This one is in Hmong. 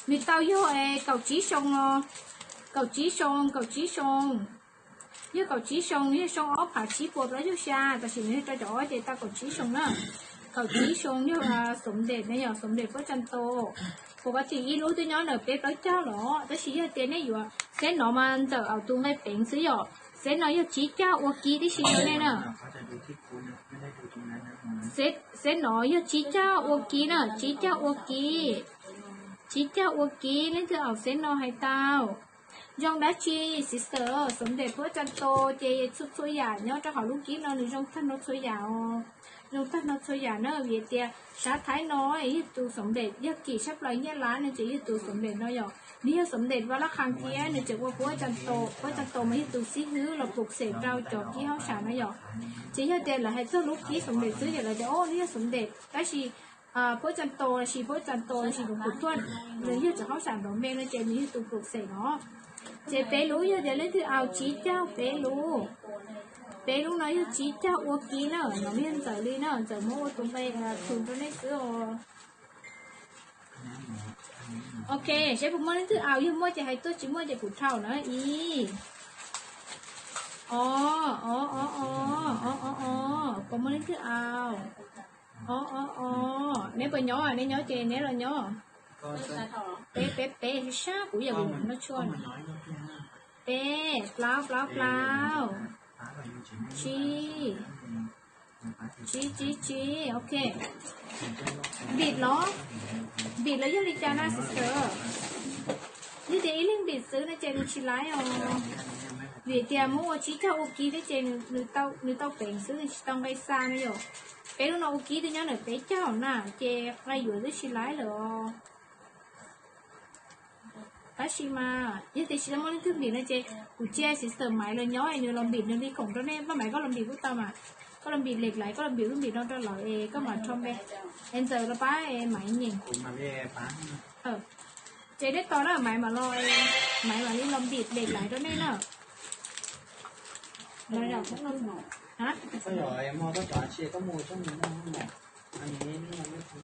Nws tau yog kaum tsib xyoo no, kaum tsib xyoo, kaum tsib xyoo. Yog kaum tsib xyoo, yog xyoo ob phav tsib puas plaub caug xya, tam sim no yog rau caum ob ces tau kaum tsib xyoo na. Kaum tsib xyoo yog xom ntes ne, yog xom ntes puab tsa nto. Pom ko tim ib lub twb nyob ntawm peb plaub caug los, tab sis yog tias nej yuav xeb no mas ntawm tus nqe peev xwb yom. Xeb no yog tsib caug ua kiv tib si rau nej na. Xeb no yog tsib caug ua kiv na, tsib caug ua kiv. Tsib caug ua kiv, leej twg aus xeb no hais tau. Zoo dab tsi sister, xom ntes puab tsa nto ces txhua txhua yam nyob rau hauv lub kib no nws zoo tag nrho txhua yam os. Zoo tag nrho txhua yam na, vim tias sab Thaib no yog tus xom ntes yog kim sab plaws nyiaj lab no ces yog tus xom ntes no yom. Nws yog xom ntes vaj laj qhas thiab nws tseem ua puab tsa nto, puab tsa nto mas yog tus xib hwb los pum xem rau cov kib hauj sam no yom. Ces yog tias lawv hais txog lub kib xom ntes xwb ces lawv tias o nws yog xom ntes, tab sis puab tsa nto los sis puab tsa nto los sis tus pum thuaj, nws yog cov hauj sam nrov me no ces nws yog tus pum xem no. Ces peb lub yog tias leej twg aus tsib caug peb lub. Peb lub no yog tsib caug ua kiv na, no yog Ntxawm li na, Ntxawm muab ua tus nqe thum rau nej xwb os. Ok, seb puas muaj leej twg aus, yog muaj ces hais tuaj, tsis muaj ces kuv rhau na ib. O, o, o, o, o, o, o, puas muaj leej twg aus? O, o, o, neb puas nyob, neb nyob ces neb los nyob. Peb, peb, peb, sab kuv yam kuv no tshuaj. Peb, plaub, plaub, plaub. Tsib, tsib, tsib, tsib, ok. Npim los, npim los yog li cas na sister? Yog tias ib leeg npim xwb no ces nws tsis laib os. Vim tias muab ua tsib caug ua kiv thiab ces nws tau peev xwb, nws tsis tau nqe xa no yom. Peb lub no ua kiv twb nyob ntawm peb caug na, ces nqe yuav twb tsis laib lawm os. Tab sis mas yog tias tsis tau muaj leej twg npim no ces kuv cia sister Maiv los nyob es nws los npim nws li khoom rau nej. Paj Maiv, koj los npim kuj tau mas. Koj los npim lem laiv, koj los npim lub npim no rau lawv es koj mam rho npe. Es Ntxawm los pab es Maiv nyeem. Ces nej tos na, Maiv mam los, Maiv mam li los npim lem laiv rau nej na.